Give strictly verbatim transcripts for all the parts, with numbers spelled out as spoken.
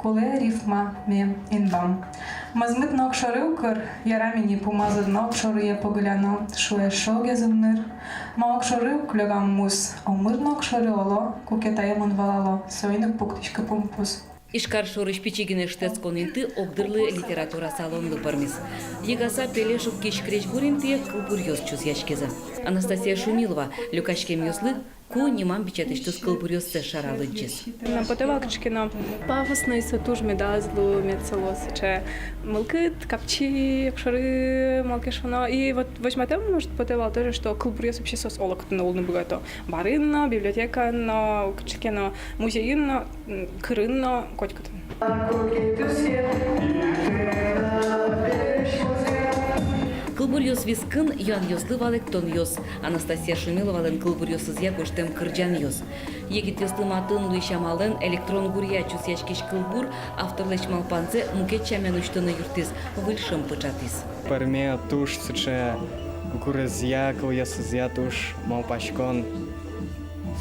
Кулэ рифма, мем, инбам. Мӧзмыт но огшоры укыр, яра ми ни пумазыд но огшорые погыляно, шуэ шогез ымныр. Ма огшоры ук лёгам мус, омыр но огшоры оло, куке тае мон валало, соин ик пуктӥськы пумпус. Ижкар шорысь пичи гинэ шутэтскон инты огдырлы литература салонлы пӧрмиз. Йыгаса пеле шуккись крезьгур интые кылбуръёс чузъяськизы. Анастасия Шумилова люкаськемъёслы «Ку» нимам бичетысьтыз кылбуръёссэ шара лыдӟиз. Мынам потэ вал кыӵе ке но пафосной, со туж медаз луы, мед со луоз сыӵе мылкыд, капчи, огшоры, малы ке шуоно. И вот возьматэм, может, потэ вал тоже, что кылбуръёс вообще соос олокытын но улыны быгато. Барын но, библиотекаын но, кыӵе ке но музейын но, м, кырын но, котькытын. Кылбуръёс вискын, юанъёслы валэктонъёс, Анастасия Шумиловалэн кылбуръёсызъя гожтэм кырӟанъёс. Егитъёслы матын луись амалэн электрон гуръя чузъяськись кылбур авторлэсь малпанзэ мукет сямен усьтыны юрттӥз, выль шӧм пыӵатӥз. Пӧрме туж сыӵе гурезъя, кылъёсызъя туж малпаськон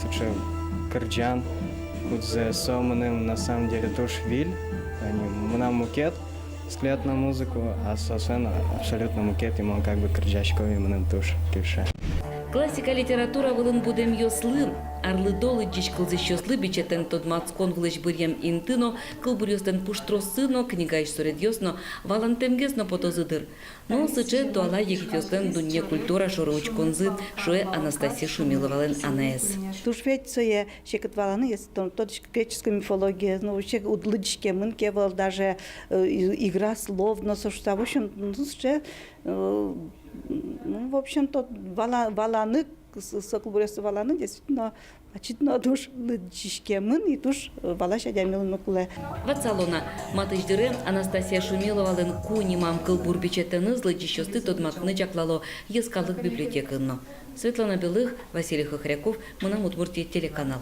сыӵе кырӟан, кудзэ со мыным на самом деле туж виль, тани мынам мукет взгляд на музыку, а соослэн абсолютно мукет, и мон как бы кырӟасько, и мыным туж кельше. Классика литература вылын будэмъёслы, арлыдо лыдӟись-кылзӥсьёслы бичетэн тодматскон вылысь быръем инты но кылбуръёслэн пуштроссы но, книгаысь суредъёс но валантэмгес но потозы дыр. Но сыӵе туала егитъёслэн дунне культура шоры учконзы, шуэ Анастасия Шумиловалэн анаез. Туж ведь сое секыт валаны, если тон тодӥськод греческой мифологиез, ну, вообще уд лыдӟиськемын ке вал даже, э, и-, игра слов, но со шуса, в общем, ну, сыӵе, э, ну, в общем-то, вала-, валаны, с-, со кылбуръёссэ валаны, действительно, ачид но туж лыдӟиськемын и туж, э, валась адямилы но кулэ. Ватсалом на, матысь дыре Анастасия Шумиловалэн «Ку» нимам кылбур бичетэныз лыдӟисьёсты тодматыны чаклало Йӧскалык библиотекаын но. Светлана Белых, Василий Хохряков, «Мынам Удмуртие» телеканал.